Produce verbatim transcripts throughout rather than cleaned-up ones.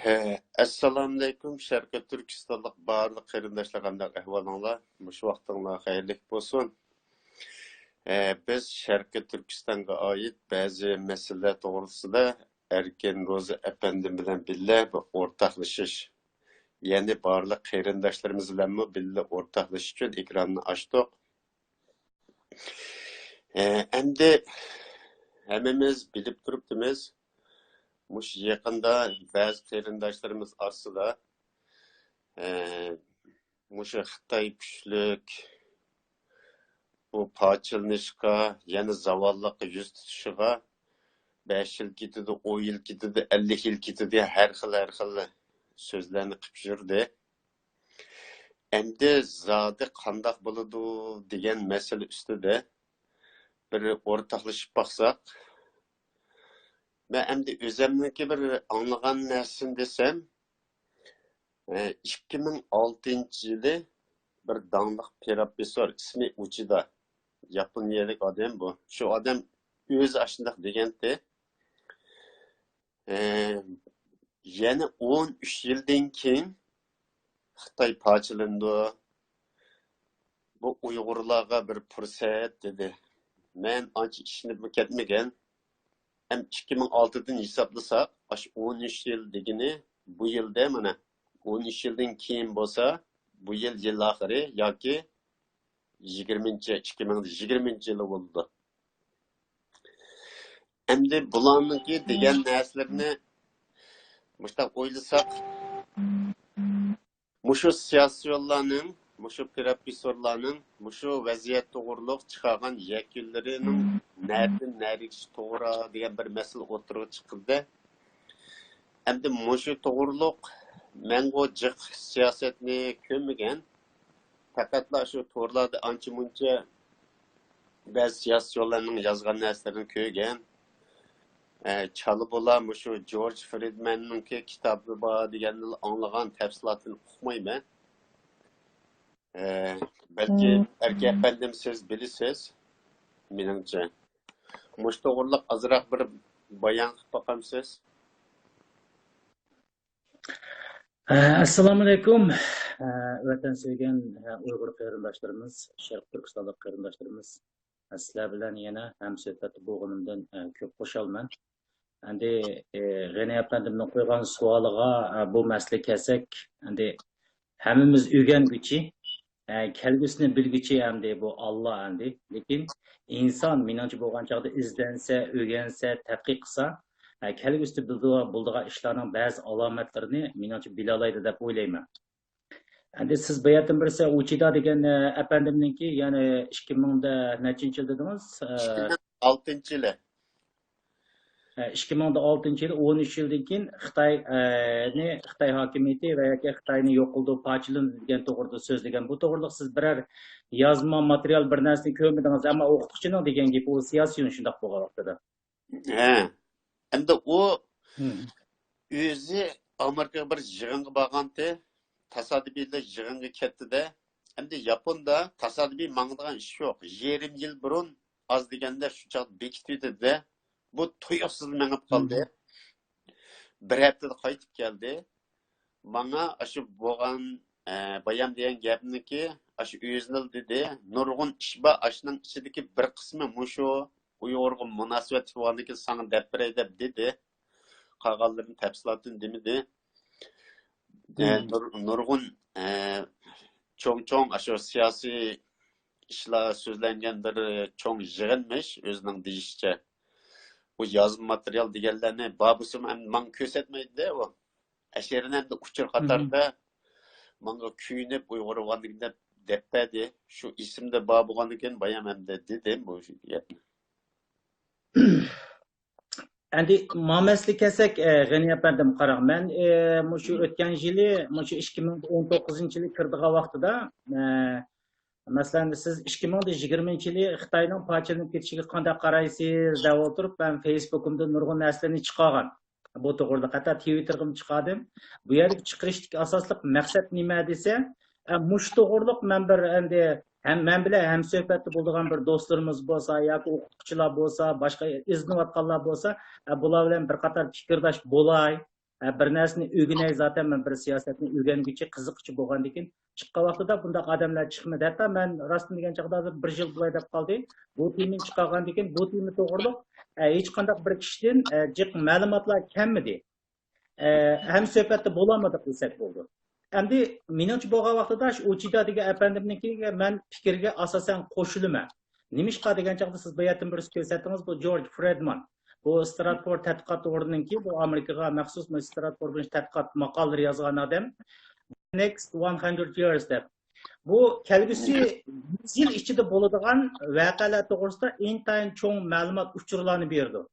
ھە، ئەسسالامۇئەلەيكۇم، شەرقىي تۈركىستانلىق بارلىق قېرىنداشلار، قانداق ئەھۋالىڭلار؟ مۇشۇ ۋاقتىڭلار خەيرلىك بولسۇن. ھە، بىز شەرقىي تۈركىستانغا ئائىت بەزى مەسىلىلەر توغرىسىدا ئەركىن روزى ئەپەندىم بىلەن بىللە بىر ئورتاقلىشىش، يەنى بارلىق قېرىنداشلىرىمىز بىلەنمۇ بىللە ئورتاقلىشىش ئۈچۈن ئېكراننى ئاچتۇق. ئە، ئەمدى ھەممىمىز بىلىپ تۇرۇپتىمىز، مۇشۇ يېقىندا بەزى قېرىنداشلىرىمىز ئارىسىدا، ئە، مۇشۇ خىتاي كۈچلۈك، بۇ پارچىلىنىشقا، يەنە زاۋاللىققا يۈز تۇتۇشىغا بەش يىل كېتىدۇ، ئون يىل كېتىدۇ، ئەللىك يىل كېتىدۇ، ھەر خىل، ھەر خىل سۆزلەرنى قىلىپ يۈردى. ئەمدى زادى قانداق بولىدۇ دېگەن مەسىلە ئۈستىدە بىر ئورتاقلىشىپ باقساق. مەن ئەمدى ئۆزەمنىڭكى بىر ئاڭلىغان نەرسىنى دېسەم، ئىككى مىڭ ئالتىنچى يىلى بىر داڭلىق پروفېسسور، ئىسمى ئۇچىدا، ياپونىيەلىك ئادەم بۇ. شۇ ئادەم ئۆزى ئاشۇنداق دېگەنتى. ئە، يەنە ئون ئۈچ يىلدىن كېيىن خىتاي پارچىلىنىدۇ. بۇ ئۇيغۇرلارغا بىر پۇرسەت دېدى. مەن ئانچە ئىشىنىپمۇ كەتمىگەن. ھەم ئىككى مىڭ ئالتىدىن ھېسابلىساق، ئاشۇ ئون ئۈچ يىل دېگىنى بۇ يىلدا، مانا، ئون ئۈچ يىلدىن كېيىن بولسا، بۇ يىل يىل ئاخىرى ياكى يىگىرمىنچى، ئىككى مىڭ يىگىرمىنچى يىلى بولىدۇ. ئەمدى بۇلارنىڭكى دېگەن نەرسىلىرىنى مۇشۇنداق ئويلىساق، مۇشۇ سىياسىيونلارنىڭ، مۇشۇ پروفېسسورلارنىڭ مۇشۇ ۋەزىيەت توغرۇلۇق چىقارغان يەكۈنلىرىنىڭ نەدىن نەگىچە توغرا دېگەن بىر مەسىلە ئوتتۇرىغا چىقتى. ئەمدى مۇشۇ توغرۇلۇق مەنغۇ جىق سىياسەتنى كۆرمىگەن. پەقەتلا شۇ تورلاردا ئانچە-مۇنچە بەزى سىياسىيونلارنىڭ يازغان نەرسىلىرىنى كۆرگەن. ئە، چالا بولا مۇشۇ جورج فرىدمەننىڭكى كىتابى بار دېگەننى ئاڭلىغان، تەپسىلاتىنى ئۇقمايمەن. ئە، بەلكى ئەركە ئەپەندىم سىز بىلىسىز، مېنىڭچە. مۇشۇ توغرىلىق ئازراق بىر بايان قىلىپ باقامسىز؟ ئەسسالامۇئەلەيكۇم. ۋەتەن سۆيگەن ئۇيغۇر قېرىنداشلىرىمىز، شەرقىي تۈركىستانلىق قېرىنداشلىرىمىز. سىلەر بىلەن يەنە ھەمسۆھبەتتە بولغىنىمدىن كۆپ خۇشالمەن. ئەمدى غېنى ئەپەندىمنىڭ قويغان سوئالىغا بۇ مەسىلە كەلسەك، ئەمدى ھەممىمىز ئۆگەنگۈچى، ئە، كەلگۈسىنى بىلگۈچى ئەمدى بۇ ئاللا ئەمدى. لېكىن ئىنسان مېنىڭچە بولغان چاغدا ئىزدەنسە، ئۆگەنسە، تەتقىق قىلسا، ئە، كەلگۈسىدە بىلىدىغان، بولىدىغان ئىشلارنىڭ بەزى ئالامەتلىرىنى مېنىڭچە بىلالايدۇ دەپ ئويلايمەن. ئەمدى سىز بۇ يەردىن بىرسى ئۇچىدا دېگەن، ئە، ئەپەندىمنىڭكى، يەنى ئىككى مىڭدا نەچچىنچى يىل دېدىڭىز؟ ئە، ئىككى مىڭ ئالتىنچى يىلى. ئىككى مىڭ ئالتىنچى يىل، ئون ئۈچ يىلدىن كېيىن خىتاي، ئە، نى، خىتاي ھاكىمىيىتى ۋە ياكى خىتاينى يوق قىلىدۇ، پارچىلىنىدۇ دېگەن توغرىدا سۆزلىگەن. بۇ توغرىلىق سىز بىرەر يازما ماتېرىيال، بىر نەرسىنى كۆرمىدىڭىز، ئەمما ئوقۇتقۇچىنىڭ دېگەن گېپى، ئۇ سىياسىيون شۇنداق بولغان ۋاقتىدا. ھە. ئەمدى ئۇ مم. ئۆزى ئامېرىكىغا بىر يىغىنغا بارغانتى، تاسادىپىيلا يىغىنغا كەتتى-دە. ئەمدى ياپوندا تاسادىپىي ماڭىدىغان ئىش يوق. يېرىم يىل بۇرۇن ئاز دېگەندە شۇ چاغدا بېكىتىۋېتىدۇ-دە. بۇ تۇيۇقسىز مېڭىپ قالدى. مم. بىر ھەپتىدە قايتىپ كەلدى. ماڭا ئاشۇ بولغان، ئە، بايام دېگەن گەپنىكى، ئاشۇ ئۆزىنىلا دېدى. نۇرغۇن ئىش بار، ئاشۇنىڭ ئىچىدىكى بىر قىسمى مۇشۇ ئۇيغۇرغا مۇناسىۋەتلىك بولغاندىكىن ساڭا دەپ بېرەي دەپ دېدى. قالغانلىرىنى تەپسىلاتىنى دېمىدى. ئە، مم. نۇر-، نۇرغۇن، ئە، چوڭ-چوڭ ئاشۇ سىياسىي ئىشلار سۆزلەنگەن بىر چوڭ يىغىنمىش ئۆزىنىڭ دېيىشىچە. بۇ يازما ماتېرىيال دېگەنلەرنى بابىسىمۇ ئەمدى ماڭا كۆرسەتمەيدۇ-دە ئۇ. ئەشىرىنى ئەمدى ئۇچۇر قاتاردا ماڭا كۆيۈنۈپ ئۇيغۇر بولغاندىكىن دەپ دەپ بەردى. شۇ ئېسىمدە بار بولغاندىكىن بايام ئەمدى دېدىم بۇ گەپنى. ئەمدى ماڭا مەسىلە كەلسەك، ئە، غېنى ئەپەندىم، قاراڭ، مەن، ئە، مۇشۇ ئۆتكەن يىلى، مۇشۇ ئىككى مىڭ ئون توققۇزىنچى يىلى كىرىدىغان ۋاقتىدا، ئە، مەسىلەن، سىز ئىككى مىڭ يىگىرمىنچى يىلى خىتاينىڭ پارچىلىنىپ كېتىشىگە قانداق قارايسىز دەپ ئولتۇرۇپ، مەن فېيسبۇكۇمدا نۇرغۇن نەرسىلەرنى چىقارغان. بۇ توغرىلىق ھەتتا تىۋىتتېرغىمۇ چىقاردىم. بۇ يەردىكى چىقىرىشتىكى ئاساسلىق مەقسەت نېمە دېسە، ئە، مۇشۇ توغرىلىق مەن بىر ئەمدى ھەم مەن بىلەن ھەمسۆھبەتتە بولىدىغان بىر دوستلىرىمىز بولسا ياكى ئوقۇتقۇچىلار بولسا، باشقا ئىزدىنىۋاتقانلار بولسا، ئە، بۇلار بىلەن بىر قاتار پىكىرداش بولاي. ئە، بىر نەرسىنى ئۆگىنەي، زاتەن مەن بىر سىياسەتنى ئۆگەنگۈچى، قىزىققۇچى بولغاندىكىن، چىققان ۋاقتىدا بۇنداق ئادەملەر چىقمىدى. ھەتتا مەن راستىنى دېگەن چاغدا ھازىر بىر يىل بولاي دەپ قالدى. بۇ تېمىنى چىقارغاندىن كېيىن بۇ تېما توغرۇلۇق، ئە، ھېچقانداق بىر كىشىدىن، ئە، جىق مەلۇماتلار كەلمىدى. ئە، ھەم سۆھبەتتە بولالمىدۇق دېسەك بولىدۇ. ئەمدى مېنىڭچە بولغان ۋاقتىدا شۇ ئۇچىدا دېگەن ئەپەندىمنىڭكىگە مەن پىكىرگە ئاساسەن قوشۇلىمەن. نېمىشقا دېگەن چاغدا سىز باياتىن بىرسى كۆرسەتتىڭىز، بۇ جورج فرېدمان. بۇ ستراتفورد تەتقىقات ئورنىنىڭكى، بۇ ئامېرىكىغا مەخسۇس مۇشۇ ستراتفورد بويىچە تەتقىقات ماقالىلىرى يازغان ئادەم. Next one hundred years دەپ. بۇ كەلگۈسى يۈز يىل ئىچىدە بولىدىغان ۋەقەلەر توغرىسىدا ئىنتايىن چوڭ مەلۇمات ئۇچۇرلارنى بېرىدۇ.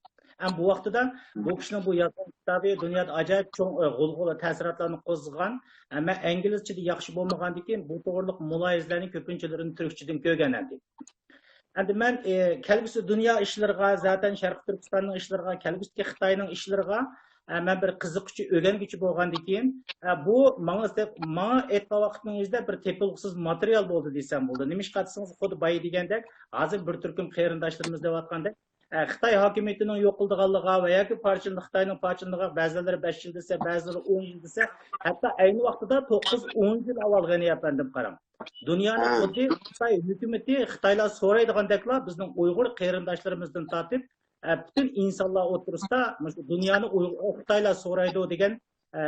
ھەم بۇ ۋاقتىدا بۇ كىشىنىڭ بۇ يازغان كىتابى دۇنيادا ئاجايىپ چوڭ، ئە، غۇلغۇلا تەسىراتلارنى قوزغىغان. ئەمما ئىنگلىزچىدە ياخشى بولمىغاندىكىن، بۇ توغرىلىق مۇلاھىزىلەرنى كۆپىنچىلىرىنى تۈركچىدىن كۆرگەن ئەمدى. ئەمدى مەن، ئە، كەلگۈسى دۇنيا ئىشلىرىغا، زاتەن شەرقىي تۈركىستاننىڭ ئىشلىرىغا، كەلگۈسىدىكى خىتاينىڭ ئىشلىرىغا، ئە، مەن بىر قىزىققۇچى، ئۆگەنگۈچى بولغاندىن كېيىن، ئە، بۇ ماڭا، ماڭا ئېيتقان ۋاقىتنىڭ ئۆزىدە بىر تېپىلغۇسىز ماتېرىيال بولدى دېسەم بولىدۇ. نېمىشقا دېسىڭىز، خۇددى بايا دېگەندەك، ھازىر بىر تۈركۈم قېرىنداشلىرىمىز دەۋاتقاندەك، ئە، خىتاي ھاكىمىيىتىنىڭ يوقىلىدىغانلىقىغا ۋە ياكى پارچىلىنىدۇ، خىتاينىڭ پارچىلىنىدىغان، بەزىلىرى بەش يىل دېسە، بەزىلىرى ئون يىل دېسە، ھەتتا ئەينى ۋاقتىدا توققۇز، ئون يىل ئاۋۋال غېنى ئەپەندىم قاراڭ. دۇنيانى خۇددى خىتاي ھۆكۈمىتى، خىتايلار سورايدىغاندەكلا بىزنىڭ ئۇيغۇر قېرىنداشلىرىمىزدىن تارتىپ، ئە، پۈتۈن ئىنسانلار ئوتتۇرىسىدا مۇشۇ دۇنيانى ئۇيغۇر، خىتايلار سورايدۇ دېگەن، ئە،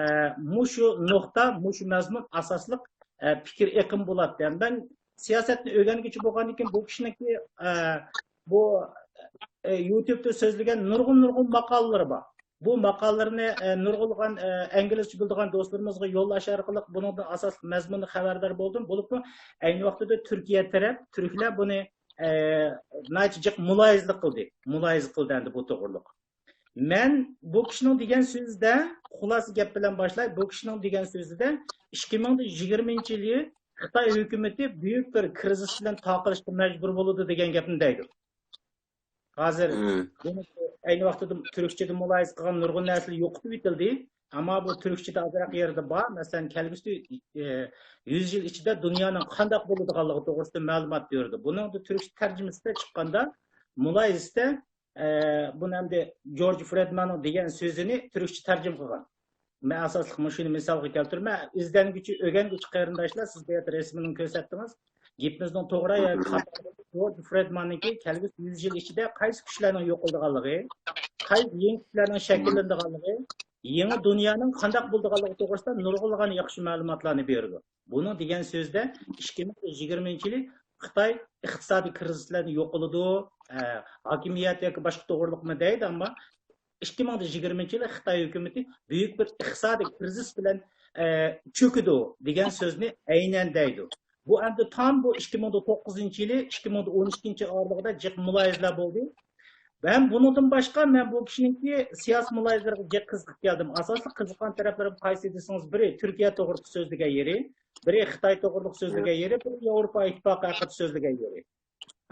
مۇشۇ نۇقتا، مۇشۇ مەزمۇن ئاساسلىق، ئە، پىكىر ئېقىمى بولاتتى. يەنى مەن سىياسەتنى ئۆگەنگۈچى بولغاندىن كېيىن بۇ كىشىنىڭكى، ئە، بۇ، ئە، يۇتيۇبتا سۆزلىگەن نۇرغۇن، نۇرغۇن ماقالىلىرى بار. بۇ ماقالىلىرىنى، ئە، نۇرغۇنلىغان، ئە، ئىنگلىزچە بىلىدىغان دوستلىرىمىزغا يوللاش ئارقىلىق بۇنىڭدىن ئاساسلىق مەزمۇننى خەۋەردار بولدۇم. بولۇپمۇ ئەينى ۋاقتىدا تۈركىيە تەرەپ، تۈركلەر بۇنى، ئە، ناھايىتى جىق مۇلاھىزە قىلدى. مۇلاھىزە قىلدى ئەمدى بۇ توغرۇلۇق. مەن بۇ كىشىنىڭ دېگەن سۆزىدە، خۇلاسە گەپ بىلەن باشلاي، بۇ كىشىنىڭ دېگەن سۆزىدە ئىككى مىڭ يىگىرمىنچى يىلى خىتاي ھۆكۈمىتى بۈيۈك بىر كىرىزىس بىلەن تاقىلىشقا مەجبۇر بولىدۇ دېگەن گەپنى دەيدۇ. ھازىر بۇنى ئەينى ۋاقتىدا تۈركچىدە مۇلاھىزە قىلغان نۇرغۇن نەرسىلەر يوقىتىپ ئېتىلدى. ئەمما بۇ تۈركچىدە ئازراق يەردە بار. مەسىلەن، كەلگۈسى، ئە، يۈز يىل ئىچىدە دۇنيانىڭ قانداق بولىدىغانلىقى توغرىسىدا مەلۇمات بېرىدۇ. بۇنىڭدا تۈركچە تەرجىمىسىدە چىققاندا، مۇلاھىزىسىدە، ئە، بۇنى ئەمدى جورج فرېدماننىڭ دېگەن سۆزىنى تۈركچە تەرجىمە قىلغان. مەن ئاساسلىق مۇشۇنى مىسالغا كەلتۈرىمەن. ئىزدەنگۈچى، ئۆگەنگۈچى قېرىنداشلار، سىز بۇ يەردە رەسىمىنى كۆرسەتتىڭىز. گېپىمىزنىڭ توغرا ياكى خاتا، جورج فرېدماننىڭكى كەلگۈسى يۈز يىل ئىچىدە قايسى كۈچلەرنىڭ يوقىلىدىغانلىقى، قايسى يېڭى كۈچلەرنىڭ شەكىللىنىدىغانلىقى، يېڭى دۇنيانىڭ قانداق بولىدىغانلىقى توغرىسىدا نۇرغۇنلىغان ياخشى مەلۇماتلارنى بېرىدۇ. بۇنىڭ دېگەن سۆزىدە ئىككى مىڭ يىگىرمىنچى يىلى خىتاي ئىقتىسادىي كىرىزىسلەردىن يوقىلىدۇ، ئە، ھاكىمىيەت ياكى باشقا توغرىلىقمۇ دەيدۇ، ئەمما ئىككى مىڭ يىگىرمىنچى يىلى خىتاي ھۆكۈمىتى بۈيۈك بىر ئىقتىسادىي كىرىزىس بىلەن، ئە، چۆكىدۇ دېگەن سۆزنى ئەينەن دەيدۇ. بۇ ئەمدى تام بۇ ئىككى مىڭ توققۇزىنچى يىلى، ئىككى مىڭ ئون ئىككىنچى ئارىلىقىدا جىق مۇلاھىزىلەر بولدى. ھەم بۇنىڭدىن باشقا، مەن بۇ كىشىنىڭكى سىياسىي مۇلاھىزىلىرىگە جىق قىزىقىپ كەلدىم. ئاساسلىق قىزىققان تەرەپلىرىم قايسى دېسىڭىز، بىرى تۈركىيە توغرىلىق سۆزلىگەن يېرى، بىرى خىتاي توغرىلىق سۆزلىگەن يېرى، بىرى ياۋروپا ئىتتىپاقى ھەققىدە سۆزلىگەن يېرى.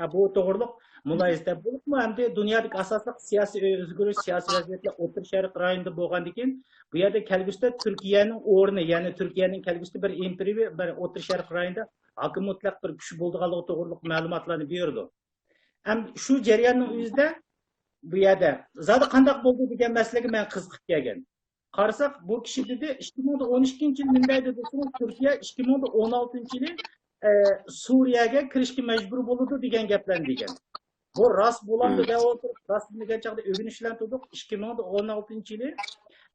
ھە، بۇ توغرىلىق مۇلاھىزە. بولۇپمۇ ئەمدى دۇنيادىكى ئاساسلىق سىياسىي ئۆزگىرىش، سىياسىي ۋەزىيەتلەر ئوتتۇرا شەرق رايونىدا بولغاندىكىن، بۇ يەردە كەلگۈسىدە تۈركىيەنىڭ ئورنى، يەنى تۈركىيەنىڭ كەلگۈسىدە بىر ئىمپېرىيە، بىر ئوتتۇرا شەرق رايونىدا ھاكىم مۇتلەق بىر كۈچ بولىدىغانلىقى توغرىلىق مەلۇماتلارنى بېرىدۇ. ھەم شۇ جەرياننىڭ ئۆزىدە بۇ يەردە زادى قانداق بولدى دېگەن مەسىلىگە مەن قىزىقىپ كەلگەن. قارىساق، بۇ كىشى دېدى، ئىككى مىڭ ئون ئىككىنچى يىل نېمە دەيدۇ دېسىڭىز، تۈركىيە ئىككى مىڭ ئون ئالتىنچى يىلى، ئە، سۈرىيەگە كىرىشكە مەجبۇر بولىدۇ دېگەن گەپلەرنى دېگەن. بۇ راست بولامدۇ دەپ ئولتۇرۇپ، راست دېگەن چاغدا ئۆگىنىش بىلەن تۇردۇق. ئىككى مىڭ ئون ئالتىنچى يىلى،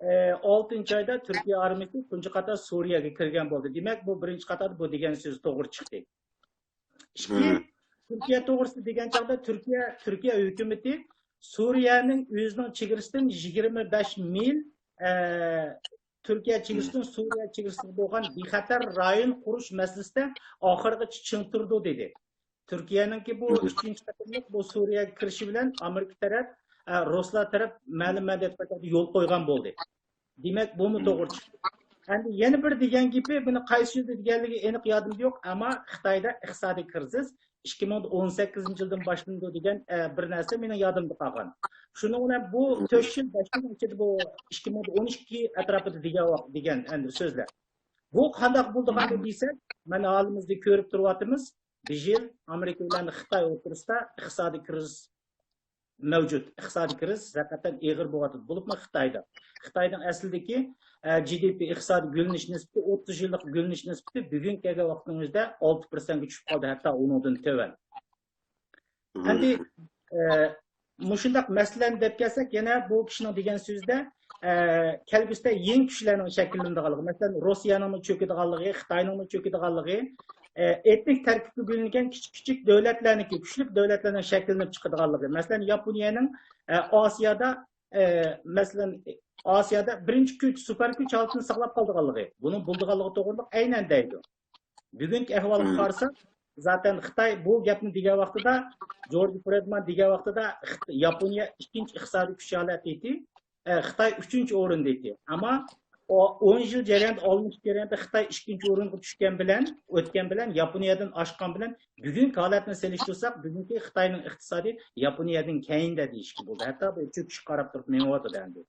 ئە، ئالتىنچى ئايدا تۈركىيە ئارمىيىسى تۇنجى قاتار سۈرىيەگە كىرگەن بولدى. دېمەك، بۇ بىرىنچى قاتاردا بۇ دېگەن سۆز توغرا چىقتى. ئىككى، تۈركىيە توغرىسىدا دېگەن چاغدا تۈركىيە، تۈركىيە ھۆكۈمىتى سۈرىيەنىڭ ئۆزىنىڭ چېگرىسىدىن يىگىرمە بەش مىل، ئە، تۈركىيە چېگرىسىدىن سۈرىيە چېگرىسىغا بولغان بىخەتەر رايون قۇرۇش مەسىلىسىدە ئاخىرغىچە چىڭ تۇرىدۇ دېدى. تۈركىيەنىڭكى بۇ ئۈچىنچى قېتىملىق بۇ سۈرىيەگە كىرىشى بىلەن ئامېرىكا تەرەپ، ئە، رۇسلار تەرەپ مەلۇم مەدەت يول قويغان بولدى. دېمەك، بۇمۇ توغرا چىقتى. ئەمدى يەنە بىر دېگەن گېپى، بۇنى قايسى يىلدا دېگەنلىكى ئېنىق يادىمدا يوق، ئەمما خىتايدا ئىقتىسادىي كىرىزىس ئىككى مىڭ ئون سەككىزىنچى يىلدىن باشلىنىدۇ دېگەن، ئە، بىر نەرسە مېنىڭ يادىمدا قالغان. شۇنىڭ بىلەن بۇ تۆت يىل، بەش يىلنىڭ ئىچىدە بۇ ئىككى مىڭ ئون ئىككى ئەتراپىدا دېگەن ۋاق-، دېگەن ئەمدى سۆزلەر. بۇ قانداق بولىدىغاندۇ دېسەك، مانا ھالىمىزدا كۆرۈپ تۇرۇۋاتىمىز، بىر يىل ئامېرىكا بىلەن خىتاي ئوتتۇرىسىدا ئىقتىسادىي كىرىزىس مەۋجۇت. ئىقتىسادىي كىرىزىس ھەقىقەتەن ئېغىر بولۇۋاتىدۇ. بولۇپمۇ خىتايدا. خىتاينىڭ ئەسلىدىكى، ئە، جى دى پى ئىقتىسادىي گۈللىنىش نىسبىتى، ئوتتۇز يىللىق گۈللىنىش نىسبىتى بۈگۈنكى كەلگەن ۋاقتىنىڭ ئۆزىدە ئالتە پىرسەنتكە چۈشۈپ قالدى، ھەتتا ئۇنىڭدىن تۆۋەن. ئەمدى، ئە، مۇشۇنداق مەسىلىنى دەپ كەلسەك، يەنە بۇ كىشىنىڭ دېگەن سۆزىدە، ئە، كەلگۈسىدە يېڭى كۈچلەرنىڭ شەكىللىنىدىغانلىقى، مەسىلەن، روسىيەنىڭمۇ چۆكىدىغانلىقى، خىتاينىڭمۇ چۆكىدىغانلىقى، ئە، ئېتنىك تەركىبكە بۆلۈنگەن كىچىك، كىچىك دۆلەتلەرنىڭكى، كۈچلۈك دۆلەتلەرنىڭ شەكىللىنىپ چىقىدىغانلىقى. مەسىلەن، ياپونىيەنىڭ، ئە، ئاسىيادا، ئە، مەسىلەن، ئاسىيادا بىرىنچى كۈچ، سۇپەر كۈچ ھالىتىنى ساقلاپ قالىدىغانلىقى، بۇنىڭ بولىدىغانلىقى توغرىلىق ئەينەن دەيدۇ. بۈگۈنكى ئەھۋالغا قارىساق، زاتەن خىتاي بۇ گەپنى دېگەن ۋاقتىدا، جورج فرېدمان دېگەن ۋاقتىدا خىت-، ياپونىيە ئىككىنچى ئىقتىسادىي كۈچ ھالەتتە ئىدى، ئە، خىتاي ئۈچىنچى ئورۇندا ئىدى. ئەمما ئو-، ئون يىل جەريانىدا، ئالتمىش يىل جەريانىدا خىتاي ئىككىنچى ئورۇنغا چۈشكەن بىلەن، ئۆتكەن بىلەن، ياپونىيەدىن ئاشقان بىلەن، بۈگۈنكى ھالەتنى سېلىشتۇرساق، بۈگۈنكى خىتاينىڭ ئىقتىسادى ياپونىيەدىن كەينىدە دېيىشكە بولىدۇ. ھەتتا بۇ چۆكۈشكە قاراپ تۇرۇپ مېڭىۋاتىدۇ ئەمدى.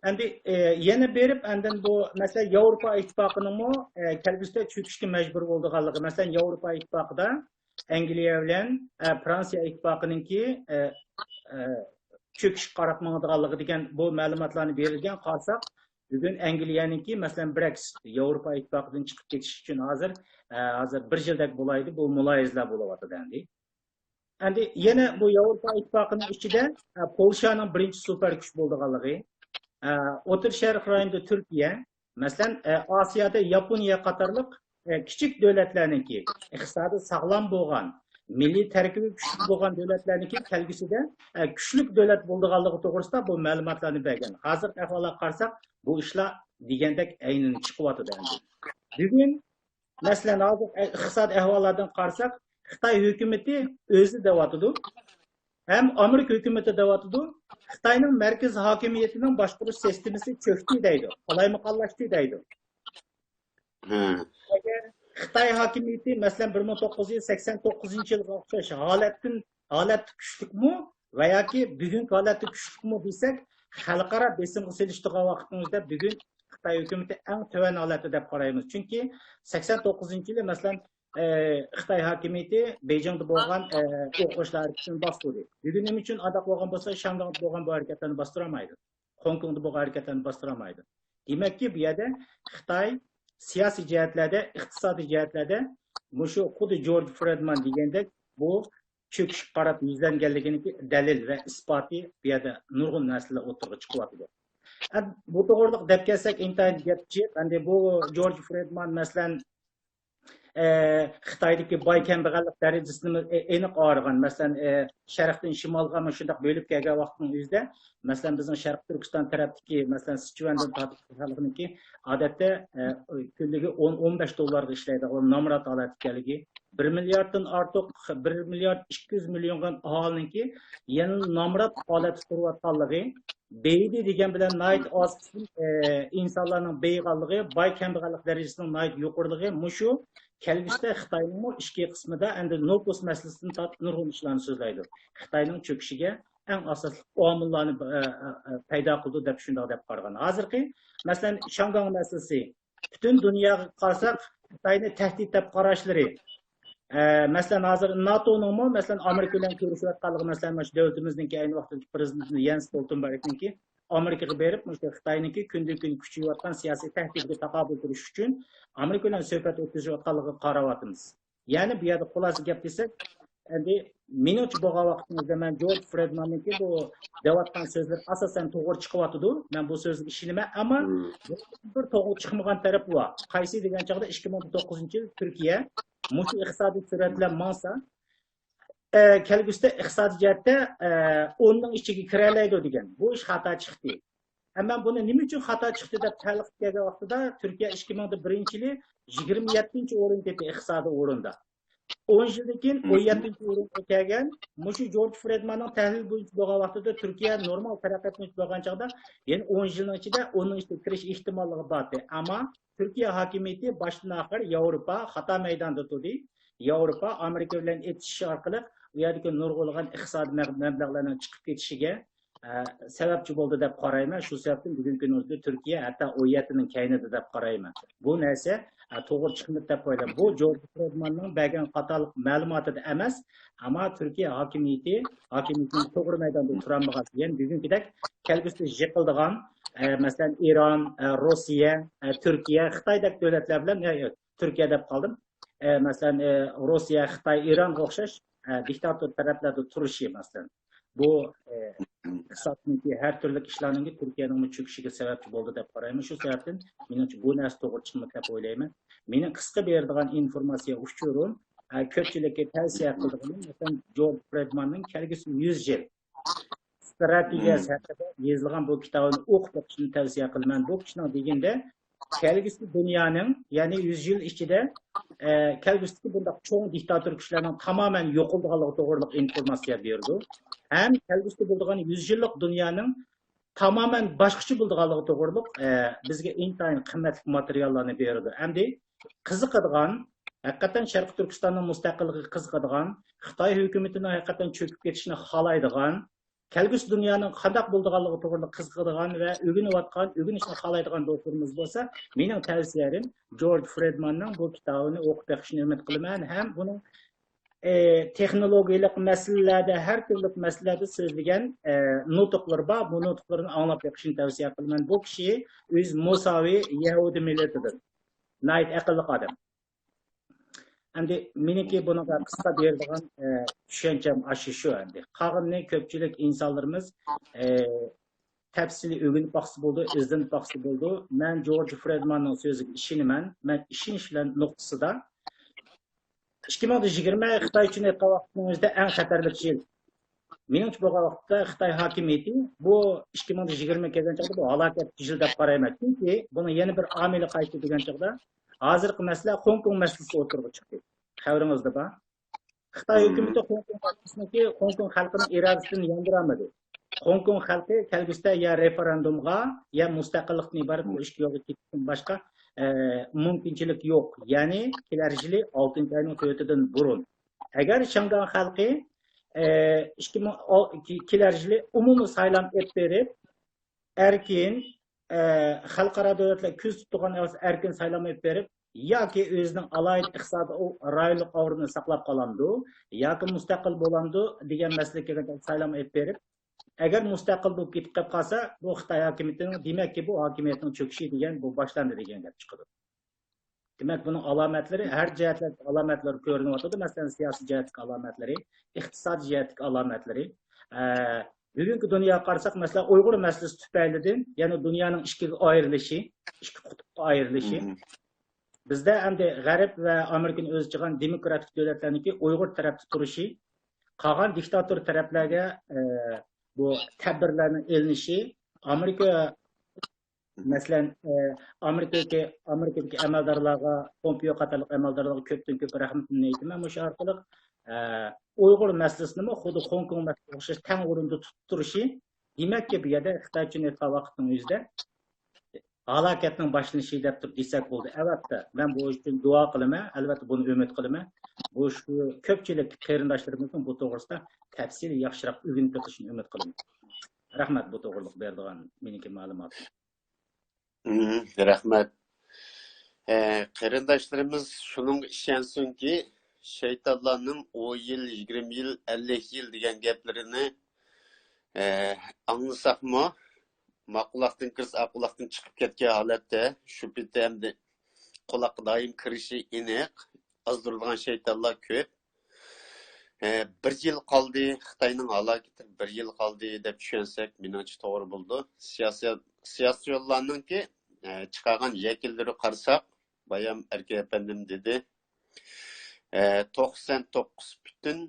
ئەمدى، ئە، يەنە بېرىپ، ئاندىن بۇ، مەسىلەن، ياۋروپا ئىتتىپاقىنىڭمۇ، ئە، كەلگۈسىدە چۆكۈشكە مەجبۇر بولىدىغانلىقى، مەسىلەن، ياۋروپا ئىتتىپاقىدا ئەنگلىيە بىلەن، ئە، فرانسىيە ئىتتىپاقىنىڭكى، ئە، ئە، چۆكۈشكە قاراپ ماڭىدىغانلىقى دېگەن بۇ مەلۇماتلارنى بېرىلگەن قارىساق، بۈگۈن ئەنگلىيەنىڭكى، مەسىلەن، برېكسىت، ياۋروپا ئىتتىپاقىدىن چىقىپ كېتىش ئۈچۈن ھازىر، ئە، ھازىر بىر يىلدەك بولايدى، بۇ مۇلاھىزىلەر بولۇۋاتىدۇ ئەمدى. ئەمدى يەنە بۇ ياۋروپا ئىتتىپاقىنىڭ ئىچىدە، ئە، پولشانىڭ بىرىنچى سۇپەر كۈچ بولىدىغانلىقى، ئە، ئوتتۇرا شەرق رايونىدا تۈركىيە، مەسىلەن، ئە، ئاسىيادا ياپونىيە قاتارلىق، ئە، كىچىك دۆلەتلەرنىڭكى ئىقتىسادى ساغلام بولغان، مىللىي تەركىبى كۈچلۈك بولغان دۆلەتلەرنىڭكى كەلگۈسىدە، ئە، كۈچلۈك دۆلەت بولىدىغانلىقى توغرىسىدا بۇ مەلۇماتلارنى بەرگەن. ھازىرقى ئەھۋالغا قارىساق، بۇ ئىشلار دېگەندەك ئەينىن چىقىۋاتىدۇ ئەمدى. بۈگۈن مەسىلەن، ھازىر ئىقتىسادىي ئەھۋاللاردىن قارىساق، خىتاي ھۆكۈمىتى ئۆزى دەۋاتىدۇ، ھەم ئامېرىكا ھۆكۈمىتى دەۋاتىدۇ، خىتاينىڭ مەركىزىي ھاكىمىيىتىنىڭ باشقۇرۇش سىستېمىسى چۆكتى دەيدۇ، قالايمىقانلاشتى دەيدۇ. ئەگەر خىتاي ھاكىمىيىتى، مەسىلەن، بىر مىڭ توققۇز يۈز سەكسەن توققۇزىنچى يىلغا ئوخشاش ھالەتتىن، ھالەتتە كۈچلۈكمۇ ۋە ياكى بۈگۈنكى ھالەتتە كۈچلۈكمۇ دېسەك، خەلقئارا بېسىمغا سېلىشتۇرغان ۋاقىتنىڭ ئۆزىدە بۈگۈن خىتاي ھۆكۈمىتى ئەڭ تۆۋەن ھالەتتە دەپ قارايمىز. چۈنكى سەكسەن توققۇزىنچى يىلى، مەسىلەن، ئە، خىتاي ھاكىمىيىتى بېيجىڭدا بولغان، ئە، ئوقۇغۇچىلار ھەرىكىتىنى باستۇردى. بۈگۈن نېمە ئۈچۈن ئانداق بولغان بولسا، شياڭگاڭدا بولغان بۇ ھەرىكەتلەرنى باستۇرالمايدۇ. خوڭكوڭدا بولغان ھەرىكەتلەرنى باستۇرالمايدۇ. دېمەككى، بۇ يەردە خىتاي سىياسىي جەھەتلەردە، ئىقتىسادىي جەھەتلەردە مۇشۇ خۇددى جورج فرېدمان دېگەندەك بۇ چۆكۈشكە قاراپ يۈزلەنگەنلىكىنىڭكى دەلىل ۋە ئىسپاتى بۇ يەردە نۇرغۇن نەرسىلەر ئوتتۇرىغا چىقىۋاتىدۇ. ئەمدى بۇ توغرىلىق دەپ كەلسەك، ئىنتايىن گەپ جىق. ئەمدى بۇ جورج فرېدمان، مەسىلەن، ئە، خىتايدىكى باي كەمبەغەللىك دەرىجىسىنى ئېنىق ئايرىغان. مەسىلەن، ئە، شەرقتىن شىمالغا مۇشۇنداق بۆلۈپ كەلگەن ۋاقىتنىڭ ئۆزىدە، مەسىلەن، بىزنىڭ شەرقىي تۈركىستان تەرەپتىكى، مەسىلەن، سىچۈەندىن تارتىپ خەلقنىڭكى ئادەتتە، ئە، كۈنلۈكى ئون، ئون بەش دوللارغا ئىشلەيدىغان نامرات ھالەتكە كەلگەن، بىر مىلياردتىن ئارتۇق، بىر مىليارد ئىككى يۈز مىليونغا ئاھالىنىڭكى يەنە نامرات ھالەتتە تۇرۇۋاتقانلىقى، بېيىدى دېگەن بىلەن ناھايىتى ئاز قىسىم، ئە، ئىنسانلارنىڭ بېيىغانلىقى، باي كەمبەغەللىك دەرىجىسىنىڭ ناھايىتى يۇقىرىلىقى، مۇشۇ كەلگۈسىدە خىتاينىڭمۇ ئىچكى قىسمىدا ئەمدى نوپۇس مەسىلىسىدىن تارتىپ نۇرغۇن ئىشلارنى سۆزلەيدۇ. خىتاينىڭ چۆكۈشىگە ئەڭ ئاساسلىق ئامىللارنى، ئە، ئە، ئە، پەيدا قىلىدۇ دەپ شۇنداق دەپ قارىغان. ھازىرقى، مەسىلەن، شياڭگاڭ مەسىلىسى، پۈتۈن دۇنياغا قارىساق، خىتاينى تەھدىت دەپ قاراشلىرى. ئە، مەسىلەن، ھازىر ناتونىڭمۇ، مەسىلەن، ئامېرىكا بىلەن كۆرۈشۈۋاتقانلىقى، مەسىلەن، مانا شۇ دۆلىتىمىزنىڭكى ئەينى ۋاقىتتا پرېزىدېنتى يەنس ستولتېنبېرگنىڭكى ئامېرىكىغا بېرىپ، مۇشۇ خىتاينىڭكى كۈندىن كۈن كۈچىيىۋاتقان سىياسىي تەھدىتىگە تاقابىل تۇرۇش ئۈچۈن ئامېرىكا بىلەن سۆھبەت ئۆتكۈزۈۋاتقانلىقىغا قاراۋاتىمىز. يەنى بۇ يەردە خۇلاسە گەپ دېسەك، ئەمدى مېنىڭچە بولغان ۋاقتىمىزدا مەن جورج فرېدماننىڭكى بۇ دەۋاتقان سۆزلىرى ئاساسەن توغرا چىقىۋاتىدۇ. مەن بۇ سۆزگە ئىشىنىمەن. ئەمما بىر توغرا چىقمىغان تەرىپى بار. قايسى دېگەن چاغدا ئىككى مىڭ توققۇزىنچى يىل تۈركىيە مۇشۇ ئىقتىسادىي سۈرئەت بىلەن ماڭسا، ئە، كەلگۈسىدە ئىقتىسادىي جەھەتتە، ئە، ئوننىڭ ئىچىگە كىرەلەيدۇ دېگەن. بۇ ئىش خاتا چىقتى. ئەمما بۇنى نېمە ئۈچۈن خاتا چىقتى دەپ تەنقىد كەلگەن ۋاقتىدا، تۈركىيە ئىككى مىڭ بىرىنچى يىلى يىگىرمە يەتتىنچى ئورۇندا ئىدى ئىقتىسادىي ئورۇندا. ئون يىلدىن كېيىن ئون يەتتىنچى ئورۇنغا كەلگەن. مۇشۇ جورج فرېدماننىڭ تەھلىلى بويىچە بولغان ۋاقتىدا تۈركىيە نورمال تەرەققىي قىلمىش بولغان چاغدا يەنە ئون يىلنىڭ ئىچىدە ئوننىڭ ئىچىگە كىرىش ئېھتىماللىقى بار ئىدى. ئەمما تۈركىيە ھاكىمىيىتى باشتىن ئاخىر ياۋروپا خاتا مەيداندا تۇردى. ياۋروپا ئامېرىكا بىلەن ئېتىشىش ئارقىلىق ئۇ يەردىكى نۇرغۇنلىغان ئىقتىسادىي مەب-، مەبلەغلەرنىڭ چىقىپ كېتىشىگە، ئە، سەۋەبچى بولدى دەپ قارايمەن. شۇ سەۋەبتىن بۈگۈنكى كۈنىمىزدە تۈركىيە ھەتتا ئون يەتتىنىڭ كەينىدە دەپ قارايمەن. بۇ نەرسە، ئە، توغرا چىقمىدى دەپ ئويلايمەن. بۇ جورج فرېدماننىڭ بەرگەن خاتالىق مەلۇماتىدا ئەمەس، ئەمما تۈركىيە ھاكىمىيىتى، ھاكىمىيىتىنىڭ توغرا مەيداندا تۇرالمىغان، يەنى بۈگۈنكىدەك كەلگۈسىدە يىقىلىدىغان، ئە، مەسىلەن، ئىران، ئە، روسىيە، ئە، تۈركىيە، خىتايدەك دۆلەتلەر بىلەن، ئە، تۈركىيە دەپ قالدىم. ئە، مەسىلەن، ئە، روسىيە، خىتاي، ئىرانغا ئوخشاش، ئە، دىكتاتور تەرەپلەردە تۇرۇشى، مەسىلەن. بۇ، ئە، ئىقتىسادنىڭكى ھەر تۈرلۈك ئىشلارنىڭكى تۈركىيەنىڭمۇ چۆكۈشىگە سەۋەبچى بولدى دەپ قارايمەن. شۇ سەۋەبتىن مېنىڭچە بۇ نەرسە توغرا چىقمىدى دەپ ئويلايمەن. مېنىڭ قىسقا بېرىدىغان ئىنفورماتسىيە ئۇچۇرۇم، ئە، كۆپچىلىككە تەۋسىيە قىلىدىغىنىم، مەسىلەن، جورج فرېدماننىڭ كەلگۈسى يۈز يىل ستراتېگىيەسى ھەققىدە يېزىلغان بۇ كىتابىنى ئوقۇپ بېقىشنى تەۋسىيە قىلىمەن. بۇ كىشىنىڭ دېگىنىدە، كەلگۈسى دۇنيانىڭ، يەنى يۈز يىل ئىچىدە، ئە، كەلگۈسىدىكى بۇنداق چوڭ دىكتاتور كۈچلەرنىڭ تامامەن يوقىلىدىغانلىقى توغرىلىق ئىنفورماتسىيە بېرىدۇ. ھەم كەلگۈسىدە بولىدىغان يۈز يىللىق دۇنيانىڭ تامامەن باشقىچە بولىدىغانلىقى توغرىلىق، ئە، بىزگە ئىنتايىن قىممەتلىك ماتېرىياللارنى بېرىدۇ. ئەمدى قىزىقىدىغان، ھەقىقەتەن شەرقىي تۈركىستاننىڭ مۇستەقىللىقىغا قىزىقىدىغان، خىتاي ھۆكۈمىتىنىڭ ھەقىقەتەن چۆكۈپ كېتىشىنى خالايدىغان، كەلگۈسى دۇنيانىڭ قانداق بولىدىغانلىقى توغرىلىق قىزىقىدىغان ۋە ئۆگىنىۋاتقان، ئۆگىنىشنى خالايدىغان دوستلىرىمىز بولسا، مېنىڭ تەۋسىيەم جورج فرېدماننىڭ بۇ كىتابىنى ئوقۇپ بېقىشىنى ئۈمىد قىلىمەن ھەم بۇنىڭ، ئى، تېخنولوگىيەلىك مەسىلىلەردە، ھەر تۈرلۈك مەسىلىلەردە سۆزلىگەن، ئى، نۇتۇقلىرى بار، بۇ نۇتۇقلىرىنى ئاڭلاپ بېقىشىنى تەۋسىيە قىلىمەن. بۇ كىشى ئۆزى مۇساۋى يەھۇدىي مىللىتىدىن. ناھايىتى ئەقىللىق ئادەم. ئەمدى مېنىڭكى بۇنىڭغا قىسقا بېرىدىغان، ئە، چۈشەنچەم ئاشۇ شۇ ئەمدى. قالغىنىنى كۆپچىلىك ئىنسانلىرىمىز، ئە، تەپسىلىي ئۆگىنىپ باقسا بولىدۇ، ئىزدىنىپ باقسا بولىدۇ. مەن جورج فرېدماننىڭ سۆزىگە ئىشىنىمەن. مەن ئىشىنىش بىلەن نۇقتىسىدا. ئىككى مىڭ يىگىرمە خىتاي ئۈچۈن ئېيتقان ۋاقىتنىڭ ئۆزىدە ئەڭ خەتەرلىك يىل. مېنىڭچە بولغان ۋاقىتتا خىتاي ھاكىمىيىتى بۇ ئىككى مىڭ يىگىرمە كەلگەن چاغدا بۇ ھالاكەت يىلى دەپ قارايمەن. چۈنكى بۇنىڭ يەنە بىر ئامىلى قايسى دېگەن چاغدا، ھازىرقى مەسىلە خوڭكوڭ مەسىلىسى ئوتتۇرىغا چىقتى. خەۋىرىڭىزدە بار. خىتاي ھۆكۈمىتى خوڭكوڭ مەسىلىسىنىڭكى خوڭكوڭ خەلقىنىڭ ئىرادىسىنى ياندۇرالمىدى. خوڭكوڭ خەلقى كەلگۈسىدە يا رېفېرېندۇمغا، يا مۇستەقىللىقتىن ئىبارەت بۇ ئىككى يولغا كېتىشتىن باشقا، ئە، مۇمكىنچىلىك يوق. يەنى كېلەر يىلى ئالتىنچى ئاينىڭ تۆتىدىن بۇرۇن. ئەگەر شياڭگاڭ خەلقى، ئە، ئىككى مىڭ، كېلەر يىلى ئومۇمىي سايلام ئېلىپ بېرىپ، ئەركىن، ئە، خەلقئارا دۆلەتلەر كۆزىتىپ تۇرغان ئەركىن سايلام ئېلىپ بېرىپ، ياكى ئۆزىنىڭ ئالاھىدە ئىقتىسادىي ئو-، رايونلۇق ئورنىنى ساقلاپ قالامدۇ، ياكى مۇستەقىل بولامدۇ دېگەن مەسىلىگە كەلگەندە سايلام ئېلىپ بېرىپ، ئەگەر مۇستەقىل بولۇپ كېتىپ قېلىپ قالسا، بۇ خىتاي ھاكىمىيىتىنىڭ، دېمەككى، بۇ ھاكىمىيەتنىڭ چۆكۈشى دېگەن، بۇ باشلاندى دېگەن گەپ چىقىدۇ. دېمەك، بۇنىڭ ئالامەتلىرى، ھەر جەھەتلەردىكى ئالامەتلەر كۆرۈنۈۋاتىدۇ. مەسىلەن، سىياسىي جەھەتتىكى ئالامەتلىرى، ئىقتىسادىي جەھەتتىكى ئالامەتلىرى. ئە، بۈگۈنكى دۇنياغا قارىساق، مەسىلەن، ئۇيغۇر مەسىلىسى تۈپەيلىدىن، يەنى دۇنيانىڭ ئىككىگە ئايرىلىشى، ئىككى قۇتۇپقا ئايرىلىشى. بىزدە ئەمدى غەرب ۋە ئامېرىكىنى ئۆز ئىچىگە ئالغان دېموكراتىك دۆلەتلەرنىڭكى ئۇيغۇر تەرەپتە تۇرۇشى، قالغان دىكتاتور تەرەپلەرگە، ئە، بۇ تەدبىرلەرنىڭ ئېلىنىشى، ئامېرىكا، مەسىلەن، ئە، ئامېرىكىدىكى، ئامېرىكىدىكى ئەمەلدارلارغا، پومپېيو قاتارلىق ئەمەلدارلارغا كۆپتىن كۆپ رەھمىتىمنى ئېيتىمەن مۇشۇ ئارقىلىق. ئە، ئۇيغۇر مەسىلىسىنىمۇ خۇددى خوڭكوڭ مەسىلىسىگە ئوخشاش تەڭ ئورۇندا تۇتۇپ تۇرۇشى، دېمەككى، بۇ يەردە خىتاي ئۈچۈن ئېيتقان ۋاقىتنىڭ ئۆزىدە ھالاكەتنىڭ باشلىنىشى دەپ تۇرۇپ دېسەك بولىدۇ. ئەلۋەتتە، مەن بۇ ئىش ئۈچۈن دۇئا قىلىمەن، ئەلۋەتتە، بۇنى ئۈمىد قىلىمەن. بۇ شۇ كۆپچىلىك قېرىنداشلىرىمىزنىڭ بۇ توغرىسىدا تەپسىلىي ياخشىراق ئۆگىنىپ بېقىشىنى ئۈمىد قىلىمەن. رەھمەت، بۇ توغرىلىق بېرىدىغان مېنىڭكى مەلۇماتىم. مم، رەھمەت. ئە، قېرىنداشلىرىمىز شۇنىڭغا ئىشەنسۇنكى، شەيتانلارنىڭ ئون يىل، يىگىرمە يىل، ئەللىك يىل دېگەن گەپلىرىنى، ئە، ئاڭلىساقمۇ، ما قۇلاقتىن كىرسە، ئا قۇلاقتىن چىقىپ كەتكەن ھالەتتە، شۇ پېتى ئەمدى قۇلاققا دائىم كىرىشى ئېنىق، ئازدۇرىدىغان شەيتانلار كۆپ. ئە، بىر يىل قالدى، خىتاينىڭ ھالاكىتى بىر يىل قالدى دەپ چۈشەنسەك، مېنىڭچە توغرا بولىدۇ. سىياسىي، سىياسىيونلارنىڭكى، ئە، چىقارغان يەكۈنلىرى قارىساق، بايام ئەركىن ئەپەندىم دېدى، ئە، توقسان توققۇز پۈتۈن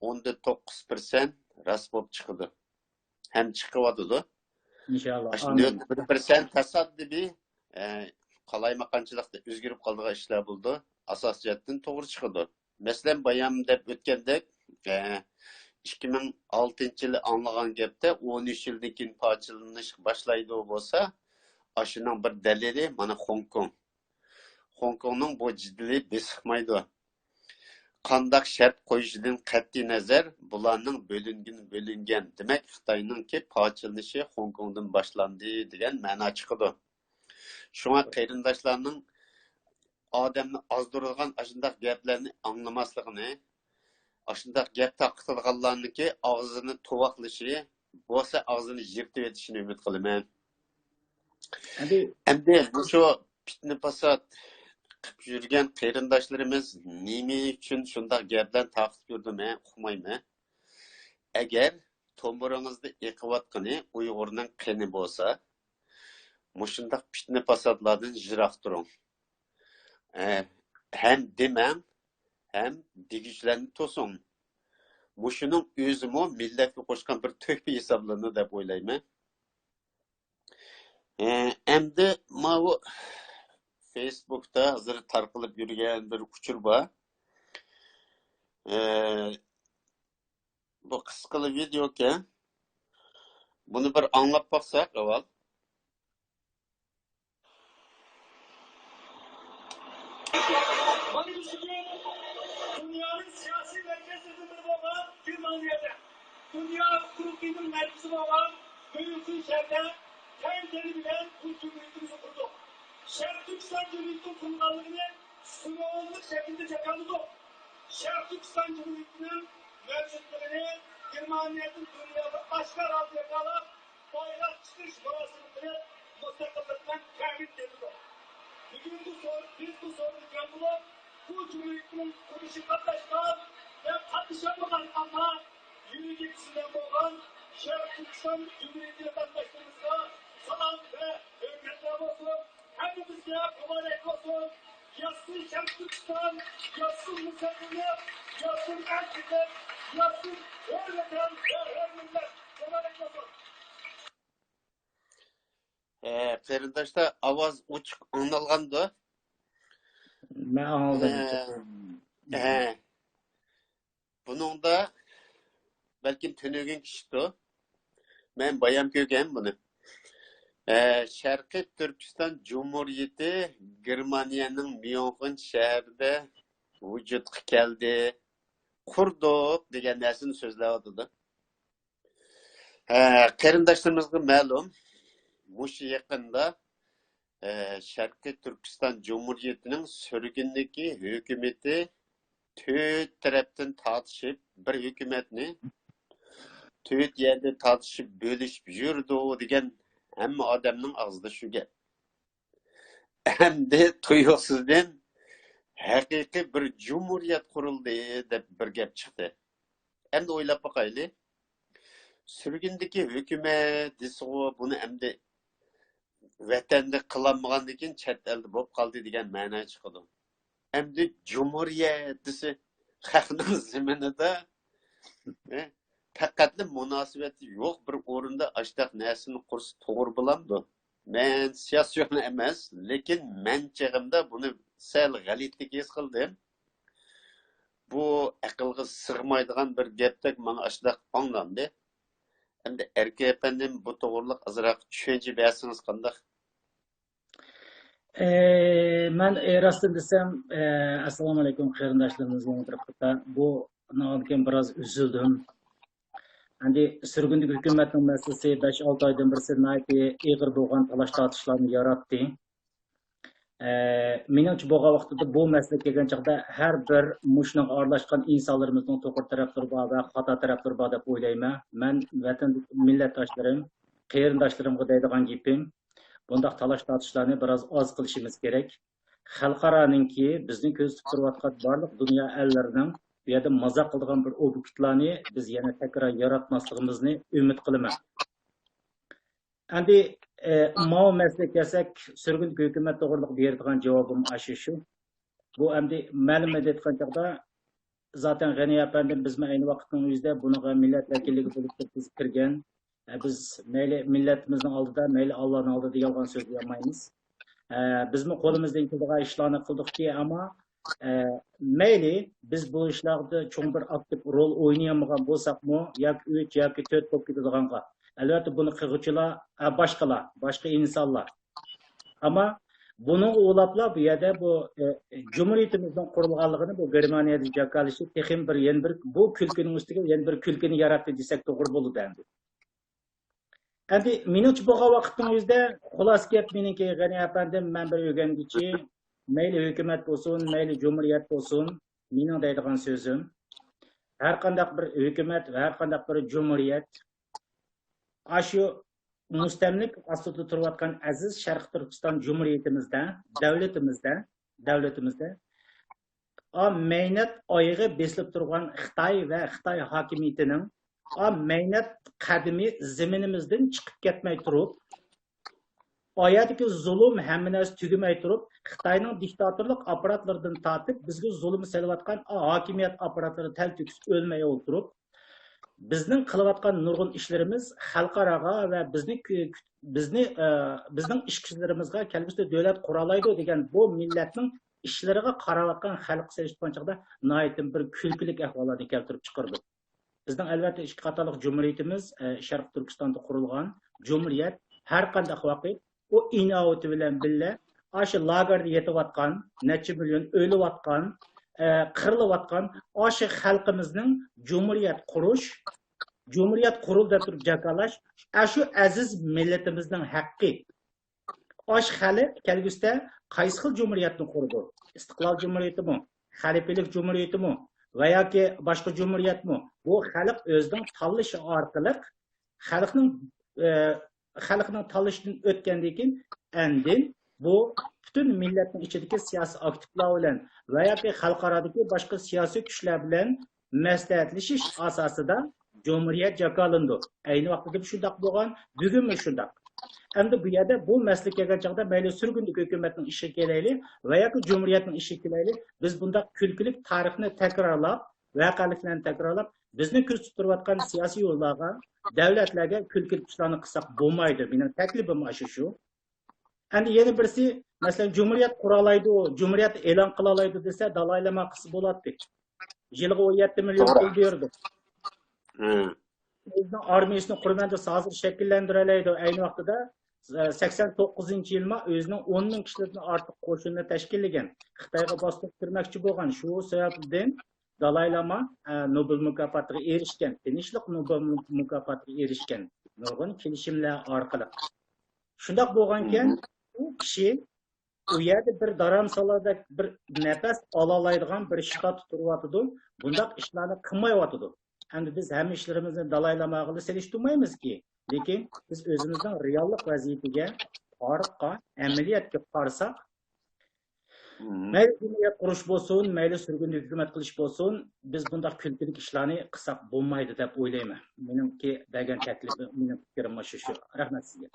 ئوندىن توققۇز پىرسەنت راست بولۇپ چىقىدۇ. ھەم چىقىۋاتىدۇ. ئىنشاللا. ئاشۇ ئامىن. نۆل بىر پىرسەنت تاسادىپىي، ئە، قالايمىقانچىلىقتا ئۆزگىرىپ قالىدىغان ئىشلار بولىدۇ. ئاساسىي جەھەتتىن توغرا چىقىدۇ. مەسىلەن، بايام دەپ ئۆتكەندەك، ئە، ئىككى مىڭ ئالتىنچى يىلى ئاڭلىغان گەپتە ئون ئۈچ يىلدىن كېيىن پارچىلىنىشقا باشلايدۇ بولسا، ئاشۇنىڭ بىر دەلىلى مانا خوڭكوڭ. خوڭكوڭنىڭ بۇ جېدىلى بېسىقمايدۇ. قانداق شەرت قويۇشىدىن قەتئىينەزەر، بۇلارنىڭ بۆلۈنگىنى بۆلۈنگەن، دېمەك، خىتاينىڭكى پارچىلىنىشى خوڭكوڭدىن باشلاندى دېگەن مەنا چىقىدۇ. شۇڭا قېرىنداشلارنىڭ ئادەمنى ئازدۇرىدىغان ئاشۇنداق گەپلەرنى ئاڭلىماسلىقىنى، ئاشۇنداق گەپ تارقىتىدىغانلارنىڭكى ئاغزىنى تۇۋاقلىشى، بولسا ئاغزىنى يىرتىۋېتىشىنى ئۈمىد قىلىمەن. ئەمدى ئەمدى مۇشۇ پىتنە پاسات قىلىپ يۈرگەن قېرىنداشلىرىمىز نېمە ئۈچۈن شۇنداق گەپلەرنى تارقىتىپ يۈردى، مەن ئۇقمايمەن. ئەگەر تومۇرىڭىزدا ئېقىۋاتقىنى ئۇيغۇرنىڭ قېنى بولسا، مۇشۇنداق پىتنە پاساتلاردىن يىراق تۇرۇڭ. ئە، ھەم دېمەڭ، ھەم دېگۈچىلەرنى توسۇڭ. مۇشۇنىڭ ئۆزىمۇ مىللەتكە قوشقان بىر تۆھپە ھېسابلىنىدۇ دەپ ئويلايمەن. ئە، ئەمدى ماۋۇ فېيسبۇكتا ھازىر تارقىلىپ يۈرگەن بىر ئۇچۇر بار. ئە، بۇ قىسقىلا ۋىدېئوكەن. بۇنى بىر ئاڭلاپ باقساق ئاۋۋال. مانا مۇشۇ كۈن دۇنيانىڭ سىياسىي مەركەزلىرىدىن بىرى بولغان گېرمانىيەدە، دۇنيا قۇرۇقلۇقىنىڭ مەركىزى بولغان ميۇنخېن شەھىرىدە تەنتەنە بىلەن بۇ جۇمھۇرىيىتىمىزنى قۇردۇق. شەرقىي تۈركىستان جۇمھۇرىيىتىنىڭ قۇرۇلغانلىقىنى سىمۋوللۇق شەكىلدە جاكارلىدۇق. شەرقىي تۈركىستان جۇمھۇرىيىتىنىڭ مەۋجۇتلۇقىنى گېرمانىيەدىن دۇنياغا ئاشكارا ھالدا جاكارلاپ، بايراق چىقىرىش مۇراسىمى قىلىپ، مۇستەقىللىقنى تەمىن قىلدۇق. بۈگۈن بۇ سور-، بىز بۇ سورۇندا جەم بولۇپ، بۇ جۇمھۇرىيەتنىڭ قۇرۇلۇشىغا قاتناشقان ۋە قاتنىشالمىغان، ئەمما يۈرىكى قىسىلغان بولغان شەرقىي تۈركىستان جۇمھۇرىيىتى ۋەتەنداشلىرىمىزغا سالام ۋە ھۆرمەتلەر بولسۇن. ھەممىمىزگە مۇبارەك بولسۇن. ياشىسۇن شەرقىي تۈركىستان، ياشىسۇن مۇستەقىللىق، ياشىسۇن ئەركىنلىك، ياشىسۇن ھۆر ۋەتەن ۋە ھۆر مىللەت. مۇبارەك بولسۇن. ئە، قېرىنداشلار، ئاۋاز ئوچۇق ئاڭلانغاندۇ؟ مەن ئاڭلىدىم. ئە، ئە. بۇنىڭدا بەلكىم تۈنۈگۈن كىشىدۇ. مەن بايام كۆرگەن بۇنى. ئە، شەرقىي تۈركىستان جۇمھۇرىيىتى گېرمانىيەنىڭ ميۇنخېن شەھىرىدە ۋۇجۇدقا كەلدى، قۇردۇق دېگەن نەرسىنى سۆزلەۋاتىدۇ. ھە، قېرىنداشلىرىمىزغا مەلۇم، مۇشۇ يېقىندا، ھە، شەرقىي تۈركىستان جۇمھۇرىيىتىنىڭ سۈرگۈندىكى ھۆكۈمىتى تۆت تەرەپتىن تارتىشىپ، بىر ھۆكۈمەتنى تۆت يەردە تارتىشىپ، بۆلۈشۈپ يۈرىدۇ دېگەن ھەممە ئادەمنىڭ ئاغزىدا شۇ گەپ. ئەمدى تۇيۇقسىزدىن ھەقىقىي بىر جۇمھۇرىيەت قۇرۇلدى دەپ بىر گەپ چىقتى. ئەمدى ئويلاپ باقايلى. سۈرگۈندىكى ھۆكۈمەت دېسىغۇ، بۇنى ئەمدى ۋەتەندە قىلالمىغاندىن كېيىن چەت ئەلدە بولۇپ قالدى دېگەن مەنە چىقىدۇ. ئەمدى جۇمھۇرىيەت دېسە، خەقنىڭ زېمىنىدا، ئە، پەقەتلا مۇناسىۋەتى يوق بىر ئورۇندا ئاشتاق نەرسىنى قۇرسا توغرا بولامدۇ؟ مەن سىياسىيون ئەمەس، لېكىن مەن چېغىمدا بۇنى سەل غەلىتىلىك ھېس قىلدىم. بۇ ئەقىلگە سىغمايدىغان بىر گەپتەك ماڭا ئاشۇنداق ئاڭلاندى. ئەمدى ئەركە ئەپەندىم، بۇ توغرىلىق ئازراق چۈشەنچە بەرسىڭىز قانداق؟ ئى، مەن، ئى، راستىنى دېسەم، ئى، ئەسسالامۇئەلەيكۇم قېرىنداشلىرىمىزغا بىر قېتىم. بۇ، ئۇنىڭدىن كېيىن بىراز ئۈزۈلدۈم. ئەمدى سۈرگۈندىكى ھۆكۈمەتنىڭ مەسىلىسى بەش-ئالتە ئايدىن بېرى ناھايىتى ئېغىر بولغان تالاش-تارتىشلارنى ياراتتى. ئە، مېنىڭچە بولغان ۋاقتىدا بۇ مەسىلە كەلگەن چاغدا ھەر بىر مۇشۇنىڭغا ئارىلاشقان ئىنسانلىرىمىزنىڭ توغرا تەرەپلىرى بار ۋە خاتا تەرەپلىرى بار دەپ ئويلايمەن. مەن ۋەتەن مىللەتداشلىرىم، قېرىنداشلىرىمغا دەيدىغان گېپىم، بۇنداق تالاش-تارتىشلارنى بىراز ئاز قىلىشىمىز كېرەك. خەلقئارانىڭكى، بىزنى كۆزىتىپ تۇرۇۋاتقان بارلىق دۇنيا ئەللىرىنىڭ بۇ يەردە مازاق قىلىدىغان بىر ئوبيېكتلارنى بىز يەنە تەكرار ياراتماسلىقىمىزنى ئۈمىد قىلىمەن. ئەمدى، ئە، ماۋۇ مەسىلىگە كەلسەك، سۈرگۈندىكى ھۆكۈمەت توغرىلىق بېرىدىغان جاۋابىم ئاشۇ شۇ. بۇ ئەمدى مەلۇم ئېيتقان چاغدا، زاتەن غېنى ئەپەندىم، بىزمۇ ئەينى ۋاقىتنىڭ ئۆزىدە بۇنىڭغا مىللەت ۋەكىللىكى بولۇپ بىز كىرگەن. ئە، بىز مەيلى مىللىتىمىزنىڭ ئالدىدا، مەيلى ئاللانىڭ ئالدىدا يالغان سۆزلىيەلمەيمىز. ئە، بىزمۇ قولىمىزدىن كېلىدىغان ئىشلارنى قىلدۇقكى، ئەمما، ئە، مەيلى بىز بۇ ئىشلاردا چوڭ بىر ئاكتىپ رول ئوينىيالمىغان بولساقمۇ، ياكى ئۈچ ياكى تۆت بولۇپ كېتىدىغانغا، ئەلۋەتتە، بۇنى قىلغۇچىلار، ئە، باشقىلار، باشقا ئىنسانلار. ئەمما بۇنىڭغا ئۇلاپلا بۇ يەردە بۇ، ئە، جۇمھۇرىيىتىمىزنىڭ قۇرۇلغانلىقىنى بۇ گېرمانىيەدە جاكارلىشى تېخىمۇ بىر، يەنە بىر، بۇ كۈلكىنىڭ ئۈستىگە يەنە بىر كۈلكىنى ياراتتى دېسەك توغرا بولىدۇ ئەمدى. ئەمدى مېنىڭچە بولغان ۋاقىتنىڭ ئۆزىدە خۇلاسە گەپ مېنىڭكى، غەنى ئەپەندىم، مەن بىر ئۆگەنگۈچى، مەيلى ھۆكۈمەت بولسۇن، مەيلى جۇمھۇرىيەت بولسۇن، مېنىڭ دەيدىغان سۆزۈم، ھەر قانداق بىر ھۆكۈمەت، ھەر قانداق بىر جۇمھۇرىيەت، ئاشۇ مۇستەملىكە ئاستىدا تۇرۇۋاتقان ئەزىز شەرقىي تۈركىستان جۇمھۇرىيىتىمىزدە، دەۋلىتىمىزدە، دەۋلىتىمىزدە ئا مەينەت ئايىغى بېسىلىپ تۇرغان خىتاي ۋە خىتاي ھاكىمىيىتىنىڭ ئا مەينەت قەدىمى زېمىنىمىزدىن چىقىپ كەتمەي تۇرۇپ، ئا يەردىكى زۇلۇم ھەممە نەرسە تۈگىمەي تۇرۇپ، خىتاينىڭ دىكتاتورلۇق ئاپپاراتلىرىدىن تارتىپ بىزگە زۇلۇم سېلىۋاتقان ئا ھاكىمىيەت ئاپپاراتلىرى تەلتۆكۈس ئۆلمەي ئولتۇرۇپ، بىزنىڭ قىلىۋاتقان نۇرغۇن ئىشلىرىمىز خەلقئاراغا ۋە بىزنى كۈ-، بىزنى، ئە، بىزنىڭ ئىش-، ئىشلىرىمىزغا كەلگۈسىدە دۆلەت قۇرالايدۇ دېگەن بۇ مىللەتنىڭ ئىشلىرىغا قاراۋاتقان خەلققە سېلىشتۇرغان چاغدا ناھايىتى بىر كۈلكىلىك ئەھۋاللارنى كەلتۈرۈپ چىقىرىدۇ. بىزنىڭ ئەلۋەتتە ئىككى قاتارلىق جۇمھۇرىيىتىمىز، ئە، شەرقىي تۈركىستاندا قۇرۇلغان جۇمھۇرىيەت ھەر قانداق ۋاقىت ئۇ ئىناۋىتى بىلەن بىللە ئاشۇ لاگېردا يېتىۋاتقان، نەچچە مىليون ئۆلۈۋاتقان، ئە، قىرىلىۋاتقان ئاشۇ خەلقىمىزنىڭ جۇمھۇرىيەت قۇرۇش، جۇمھۇرىيەت قۇرۇلدى دەپ تۇرۇپ جاكارلاش، ئاشۇ ئەزىز مىللىتىمىزنىڭ ھەققى. ئاشۇ خەلق كەلگۈسىدە قايسى خىل جۇمھۇرىيەتنى قۇرىدۇ؟ ئىستىقلال جۇمھۇرىيىتىمۇ، خەلىپىلىك جۇمھۇرىيىتىمۇ ۋە ياكى باشقا جۇمھۇرىيەتمۇ؟ بۇ خەلق ئۆزىنىڭ تاللىشى ئارقىلىق خەلقنىڭ، ئە، خەلقنىڭ تاللىشىدىن ئۆتكەندىن كېيىن، ئاندىن بۇ پۈتۈن مىللەتنىڭ ئىچىدىكى سىياسىي ئاكتىپلار بىلەن ۋە ياكى خەلقئارادىكى باشقا سىياسىي كۈچلەر بىلەن مەسلىھەتلىشىش ئاساسىدا جۇمھۇرىيەت جاكارلىنىدۇ. ئەينى ۋاقتىدا شۇنداق بولغان، بۈگۈنمۇ شۇنداق. ئەمدى بۇ يەردە بۇ مەسىلە كەلگەن چاغدا مەيلى سۈرگۈندىكى ھۆكۈمەتنىڭ ئىشىغا كېلەيلى ۋە ياكى جۇمھۇرىيەتنىڭ ئىشىگە كېلەيلى، بىز بۇنداق كۈلكىلىك تارىخنى تەكرارلاپ، ۋەقەلىكلەرنى تەكرارلاپ، بىزنى كۆزىتىپ تۇرۇۋاتقان سىياسىي يوللارغا، دۆلەتلەرگە كۈلكىلىك ئىشلارنى قىلساق بولمايدۇ. مېنىڭ تەكلىپىم ئاشۇ شۇ. ئەمدى يەنە بىرسى، مەسىلەن، جۇمھۇرىيەت قۇرالايدۇ، جۇمھۇرىيەت ئېلان قىلالايدۇ دېسە، دالاي لاما قىلسا بولاتتى. يىلىغا ئون يەتتە مىليون توغرا. پۇل بېرىدۇ. ھە. ئۆزىنىڭ ئارمىيىسىنى قۇرىمەن دېسە، ھازىر شەكىللەندۈرەلەيدۇ. ئەينى ۋاقتىدا، ئە، سەكسەن توققۇزىنچى يىلىما ئۆزىنىڭ ئون مىڭ كىشىدىن ئارتۇق قوشۇننى تەشكىللىگەن. خىتايغا باستۇرۇپ كىرمەكچى بولغان. شۇ سەۋەبتىن دالاي لاما، ئە، نوبېل مۇكاپاتىغا ئېرىشكەن. تىنچلىق نوبېل مۇكاپاتىغا ئېرىشكەن. نۇرغۇن كېلىشىملەر ئارقىلىق. شۇنداق بولغانكەن، مم. ئۇ كىشى ئۇ يەردە بىر دارامسالاردەك بىر نەپەس ئالالايدىغان بىر شتاتتا تۇرۇۋاتىدۇ، بۇنداق ئىشلارنى قىلمايۋاتىدۇ. ئەمدى بىز ھەممە ئىشلىرىمىزنى دالاي لاماغىلا سېلىشتۇرمايمىزكى، لېكىن بىز ئۆزىمىزنىڭ رېئاللىق ۋەزىيىتىگە، تارىخقا، ئەمەلىيەتكە قارىساق، مم. مەيلى جۇمھۇرىيەت قۇرۇش بولسۇن، مەيلى سۈرگۈندە ھۆكۈمەت قىلىش بولسۇن، بىز بۇنداق كۈلكىلىك ئىشلارنى قىلساق بولمايدۇ دەپ ئويلايمەن. مېنىڭكى بەرگەن تەكلىپىم، مېنىڭ پىكرىم مۇشۇ شۇ. رەھمەت سىزگە.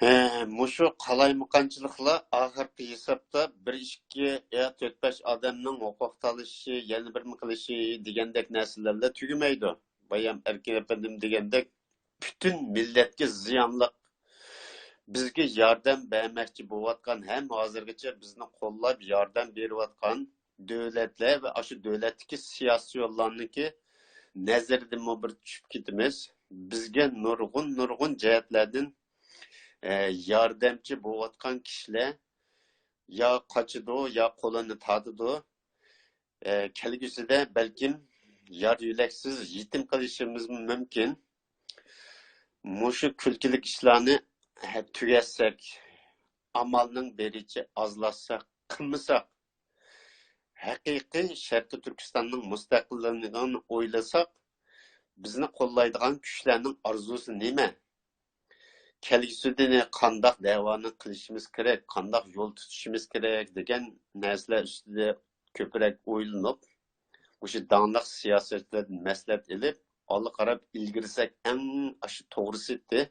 ھە، مۇشۇ قالايمىقانچىلىقلار ئاخىرقى ھېسابتا بىر ئىككى يا تۆت بەش ئادەمنىڭ ھوقۇق تالىشىشى، يەنە بىرنى قىلىشى دېگەندەك نەرسىلەر بىلەن تۈگىمەيدۇ. بايام ئەركىن ئەپەندىم دېگەندەك، پۈتۈن مىللەتكە زىيانلىق، بىزگە ياردەم بەرمەكچى بولۇۋاتقان ھەم ھازىرغىچە بىزنى قوللاپ ياردەم بېرىۋاتقان دۆلەتلەر ۋە ئاشۇ دۆلەتتىكى سىياسىيونلارنىڭكى نەزىرىدىنمۇ بىر چۈشۈپ كېتىمىز. بىزگە نۇرغۇن، نۇرغۇن جەھەتلەردىن، ئە، ياردەمچى بولۇۋاتقان كىشىلەر يا قاچىدۇ، يا قولىنى تارتىدۇ. ئە، كەلگۈسىدە بەلكىم يار يۆلەكسىز يېتىم قېلىشىمىزمۇ مۇمكىن. مۇشۇ كۈلكىلىك ئىشلارنى، ھە، تۈگەتسەك، ئامالنىڭ بېرىچە ئازلاتساق، قىلمىساق، ھەقىقىي شەرقىي تۈركىستاننىڭ مۇستەقىللىقىنى ئويلىساق، بىزنى قوللايدىغان كۈچلەرنىڭ ئارزۇسى نېمە؟ كەلگۈسىدە قانداق دەۋانى قىلىشىمىز كېرەك، قانداق يول تۇتۇشىمىز كېرەك دېگەن نەرسىلەر ئۈستىدە كۆپرەك ئويلىنىپ، مۇشۇ داڭلىق سىياسەتچىلەردىن مەسلىھەت ئېلىپ، ئالغا قاراپ ئىلگىرىسەك ئەڭ ئاشۇ توغرىسى ئىدى.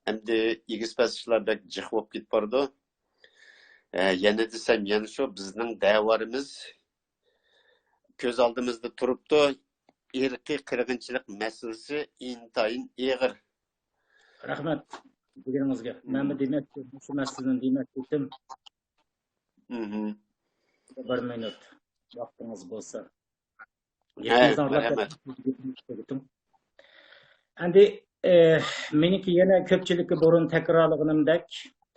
ئەمدى ئېگىز پەسلىكلەر بەك جىق بولۇپ كېتىپ بارىدۇ. ئە، يەنە دېسەم، يەنە شۇ بىزنىڭ دەۋرىمىز كۆز ئالدىمىزدا تۇرۇپتۇ. ئىرقىي قىرغىنچىلىق مەسىلىسى ئىنتايىن ئېغىر. رەھمەت دېگىنىڭىزگە. مەنمۇ دېمەكچى، شۇ مەسىلىنى دېمەكچى ئىدىم. بىر مىنۇت ۋاقتىڭىز بولسا. ھە، مەرھەمەت. ئەمدى ئېھ، مېنىڭكى يەنە كۆپچىلىككە بۇرۇن تەكرارلىغىنىمدەك،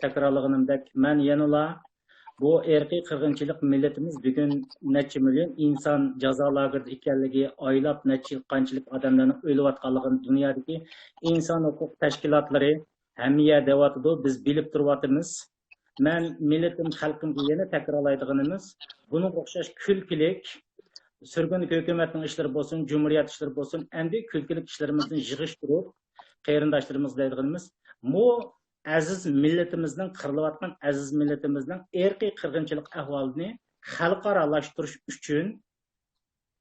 تەكرارلىغىنىمدەك، مەن يەنىلا بۇ ئىرقىي قىرغىنچىلىق، مىللىتىمىز بۈگۈن نەچچە مىليون ئىنسان جازا لاگېرىدا ئىكەنلىكى، ئايلاپ نەچچە يىل قانچىلىك ئادەملەرنىڭ ئۆلۈۋاتقانلىقىنى دۇنيادىكى ئىنسان ھوقۇق تەشكىلاتلىرى ھەممە يەردە دەۋاتىدۇ، بىز بىلىپ تۇرۇۋاتىمىز. مەن مىللىتىم، خەلقىمگە يەنە تەكرارلايدىغىنىمىز، بۇنىڭغا ئوخشاش كۈلكىلىك، سۈرگۈندىكى ھۆكۈمەتنىڭ ئىشلىرى بولسۇن، جۇمھۇرىيەت ئىشلىرى بولسۇن، ئەمدى كۈلكىلىك ئىشلىرىمىزنى يىغىشتۇرۇپ، قېرىنداشلىرىمىزغا دەيدىغىنىمىز، بۇ ئەزىز مىللىتىمىزنىڭ، قىرىلىۋاتقان ئەزىز مىللىتىمىزنىڭ ئىرقىي قىرغىنچىلىق ئەھۋالىنى خەلقئارالاشتۇرۇش ئۈچۈن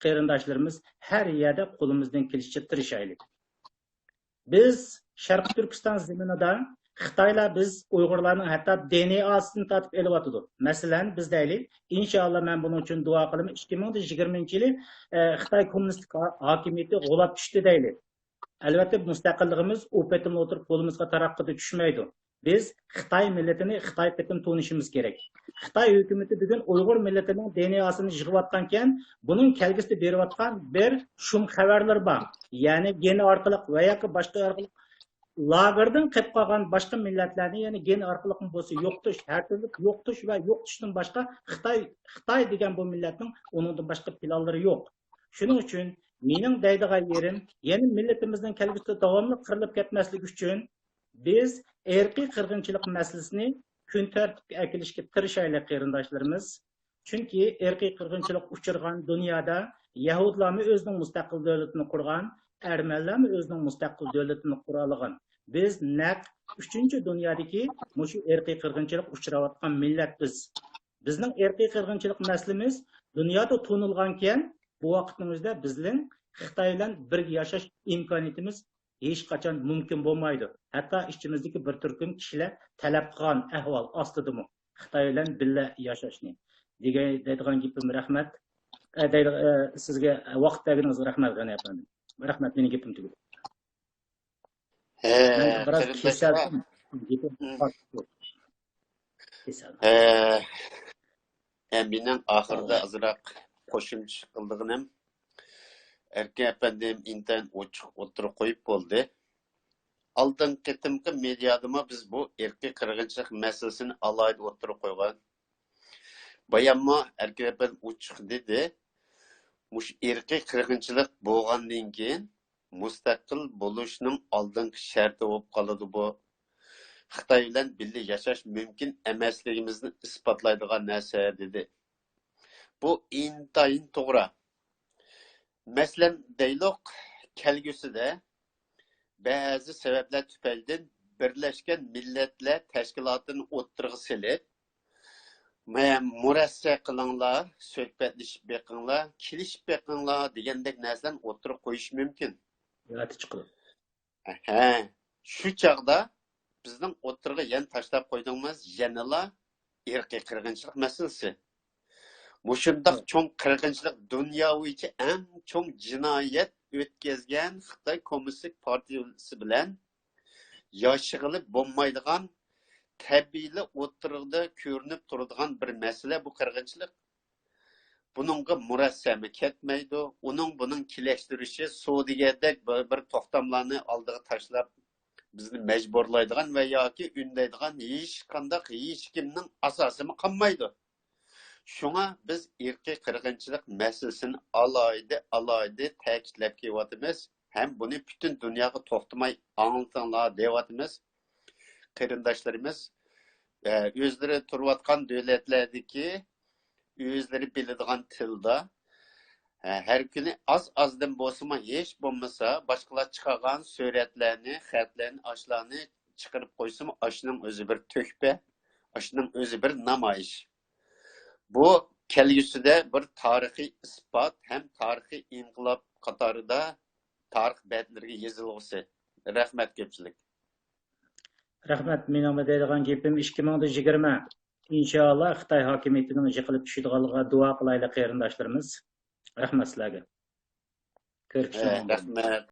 قېرىنداشلىرىمىز ھەر يەردە قولىمىزدىن كېلىشىچە تىرىشايلى. بىز شەرقىي تۈركىستان زېمىنىدا خىتايلار بىز ئۇيغۇرلارنىڭ ھەتتا دېئېنئېسىنى تارتىپ ئېلىۋاتىدۇ. مەسىلەن، بىز دەيلى، ئىنشائاللا، مەن بۇنىڭ ئۈچۈن دۇئا قىلىمەن، ئىككى مىڭ يىگىرمىنچى يىلى، ئە، خىتاي كوممۇنىستىك ھا-، ھاكىمىيىتى غۇلاپ چۈشتى دەيلى. ئەلۋەتتە، مۇستەقىللىقىمىز ئۇ پېتىملا ئولتۇرۇپ قولىمىزغا تاراققىدە چۈشمەيدۇ. بىز خىتاي مىللىتىنى خىتاي پېتىن تونۇشىمىز كېرەك. خىتاي ھۆكۈمىتى بۈگۈن ئۇيغۇر مىللىتىنىڭ دېئېنئېسىنى يىغىۋاتقانكەن، بۇنىڭ كەلگۈسىدە بېرىۋاتقان بىر شۇم خەۋەرلىرى بار. يەنى گېن ئارقىلىق ۋە ياكى باشقا ئارقىلىق لاگېردىن قېلىپ قالغان باشقا مىللەتلەرنى يەنە گېن ئارقىلىقمۇ بولسا يوقىتىش، ھەر تۈرلۈك يوقىتىش ۋە يوقىتىشتىن باشقا خىتاي، خىتاي دېگەن بۇ مىللەتنىڭ ئۇنىڭدىن باشقا پىلانلىرى يوق. شۇنىڭ ئۈچۈن مېنىڭ دەيدىغان يېرىم، يەنە مىللىتىمىزنىڭ كەلگۈسىدە داۋاملىق قىرىلىپ كەتمەسلىكى ئۈچۈن بىز ئىرقىي قىرغىنچىلىق مەسىلىسىنى كۈن تەرتىپكە ئەكېلىشكە تىرىشايلى، قېرىنداشلىرىمىز. چۈنكى ئىرقىي قىرغىنچىلىق ئۇچرىغان دۇنيادا يەھۇدلارمۇ ئۆزىنىڭ مۇستەقىل دۆلىتىنى قۇرغان، ئەرمەنلەرمۇ ئۆزىنىڭ مۇستەقىل دۆلىتىنى قۇرالىغان. بىز نەق ئۈچىنچى دۇنيادىكى مۇشۇ ئىرقىي قىرغىنچىلىق ئۇچراۋاتقان مىللەت بىز. بىزنىڭ ئىرقىي قىرغىنچىلىق مەسىلىمىز دۇنيادا تونۇلغانكەن، بۇ ۋاقىتنىڭ ئۆزىدە بىزنىڭ خىتاي بىلەن بىرگە ياشاش ئىمكانىيىتىمىز ھېچقاچان مۇمكىن بولمايدۇ. ھەتتا ئىچىمىزدىكى بىر تۈركۈم كىشىلەر تەلەپ قىلغان ئەھۋال ئاستىدىمۇ خىتاي بىلەن بىللە ياشاشنى دېگەن، دەيدىغان گېپىم رەھمەت. ئە، دەيدىغ-، ئە، سىزگە ۋاقىت بەرگىنىڭىزگە رەھمەت، غەنى ئەپەندىم. رەھمەت، مېنىڭ گېپىم تۈگىدى. ھە، مەن بىراز قېرىنداشلار. كېسەلدىم. گېپىم مم. قاتتىق. كېسەلدىم. ھە. ھە، مېنىڭ ئاخىرىدا ئازراق قوشۇمچە قىلىدىغىنىم، ئەركىن ئەپەندىم ئىنتايىن ئوچۇق ئوتتۇرىغا قويۇپ بولدى. ئالدىنقى قېتىمقى مېدىيادىمۇ بىز بۇ ئىرقىي قىرغىنچىلىق مەسىلىسىنى ئالاھىدە ئوتتۇرىغا قويغان. باياممۇ ئەركىن ئەپەندى ئوچۇق دېدى، مۇشۇ ئىرقىي قىرغىنچىلىق بولغاندىن كېيىن مۇستەقىل بولۇشنىڭ ئالدىنقى شەرتى بولۇپ قالىدۇ بۇ. خىتاي بىلەن بىللە ياشاش مۇمكىن ئەمەسلىكىمىزنى ئىسپاتلايدىغان نەرسە، دېدى. بۇ ئىنتايىن توغرا. مەسىلەن، دەيلۇق، كەلگۈسىدە بەزى سەۋەبلەر تۈپەيلىدىن بىرلەشكەن مىللەتلەر تەشكىلاتىنى ئوتتۇرىغا سېلىپ، مە-، مۇرەسسە قىلىڭلار، سۆھبەتلىشىپ بېقىڭلار، كېلىشىپ بېقىڭلار دېگەندەك نەرسىلەرنى ئوتتۇرىغا قويۇشى مۇمكىن. يارىتىش قىلىپ. ھە، شۇ چاغدا بىزنىڭ ئوتتۇرىغا يەنە تاشلاپ قويدۇڭمىز، يەنىلا ئىرقىي قىرغىنچىلىق مەسىلىسى. مۇشۇنداق چوڭ قىرغىنچىلىق، دۇنيا بويىچە ئەڭ چوڭ جىنايەت ئۆتكەزگەن خىتاي كوممۇنىستىك پارتىيىسى بىلەن ياشىغىلى بولمايدىغان، تەبىئىيلا ئوتتۇرىدا كۆرۈنۈپ تۇرىدىغان بىر مەسىلە بۇ قىرغىنچىلىق. بۇنىڭغا مۇرەسسەمۇ كەتمەيدۇ. ئۇنىڭ بۇنىڭ كېلەشتۈرۈشى سودىگەردەك بىر، بىر توختاملارنى ئالدىغا تاشلاپ، بىزنى مەجبۇرلايدىغان ۋە ياكى ئۈندەيدىغان ھېچقانداق، ھېچكىمنىڭ ئاساسىمۇ قالمايدۇ. شۇڭا بىز ئىرقىي قىرغىنچىلىق مەسىلىسىنى ئالاھىدە، ئالاھىدە تەكىتلەپ كېلىۋاتىمىز ھەم بۇنى پۈتۈن دۇنياغا توختىماي ئاڭلىتىڭلار دەۋاتىمىز. قېرىنداشلىرىمىز، ئە، ئۆزلىرى تۇرۇۋاتقان دۆلەتلەردىكى ئۆزلىرى بىلىدىغان تىلدا، ئە، ھەر كۈنى ئاز-ئازدىن بولسىمۇ، ھېچ بولمىسا باشقىلار چىقارغان سۈرەتلەرنى، خەتلەرنى، ئاشۇلارنى چىقىرىپ قويسىمۇ، ئاشۇنىڭ ئۆزى بىر تۆھپە، ئاشۇنىڭ ئۆزى بىر نامايىش. بۇ كەلگۈسىدە بىر تارىخىي ئىسپات ھەم تارىخىي ئىنقىلاب قاتارىدا تارىخ بەتلىرىگە يېزىلغۇسى. رەھمەت كۆپچىلىك. رەھمەت. مېنىڭمۇ دەيدىغان گېپىم ئىككى مىڭ يىگىرمە، ئىنشائاللا، خىتاي ھاكىمىيىتىنىڭ يىقىلىپ چۈشىدىغانلىقىغا دۇئا قىلايلى، قېرىنداشلىرىمىز. رەھمەت سىلەرگە. كۆرۈشكىچە. ئە، رەھمەت.